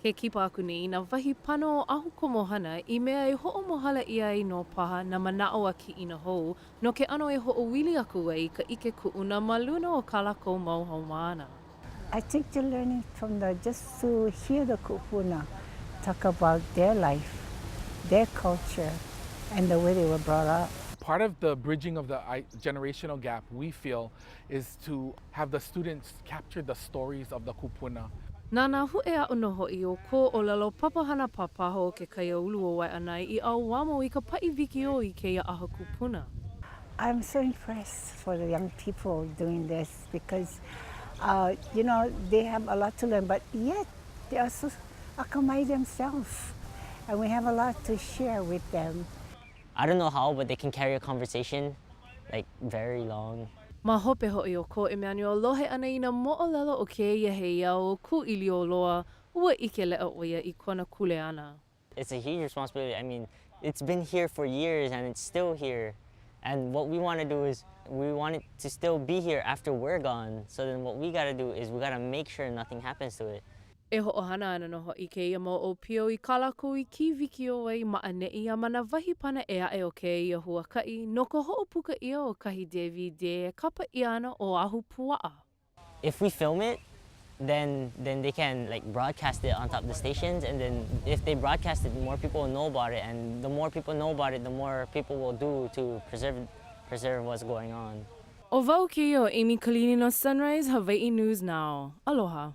Ke kipa aku nei i nā wahi pana o Oʻahu Komohana i mea e hoʻomohala ʻia ai nō paha nā manaʻo a kiʻina hou no ke ʻano e hoʻoili aku ai i ka ʻike kuʻuna ma luna o kā lākou mau haumāna. I think the learning from the just to hear the kupuna talk about their life, their culture, and the way they were brought up. Part of the bridging of the generational gap, we feel, is to have the students capture the stories of the kupuna. Na nā huʻe aʻo nō hoʻi o kō ʻōlelo papahana pāpaho o ke kaiāulu o Waiʻanae i ʻauamo i ka paʻi wikiō i kēia ʻaha kupuna. I'm so impressed for the young people doing this because uh, you know, they have a lot to learn, but yet they are so akamai themselves, and we have a lot to share with them. I don't know how, but they can carry a conversation like very long. Ma hope hoʻi o ko Emanuel lohe ʻana i nā moʻolelo o kēia heiau ʻo Kūʻīlioloa, ua ʻike leʻa ʻo ia i kona kuleana. It's a huge responsibility. I mean, it's been here for years and it's still here. And what we want to do is we want it to still be here after we're gone. So then what we got to do is we got to make sure nothing happens to it. E hoʻohana ana nō hoʻi kēia mau ʻōpio i kā lākou i kī wikiō ai ma ʻaneʻi a ma nā wahi pana ʻē aʻe o kēia huakaʻi no ka hoʻopuka ʻia o kahi DVD e kapa ʻia ana ʻo Ahupuaʻa. If we film it, then then they can like broadcast it on top of the stations and then if they broadcast it, more people will know about it and the more people know about it, the more people will do to preserve preserve what's going on. ʻO wau kēia ʻo Amy Kalini no Sunrise Hawaiʻi News Now. Aloha.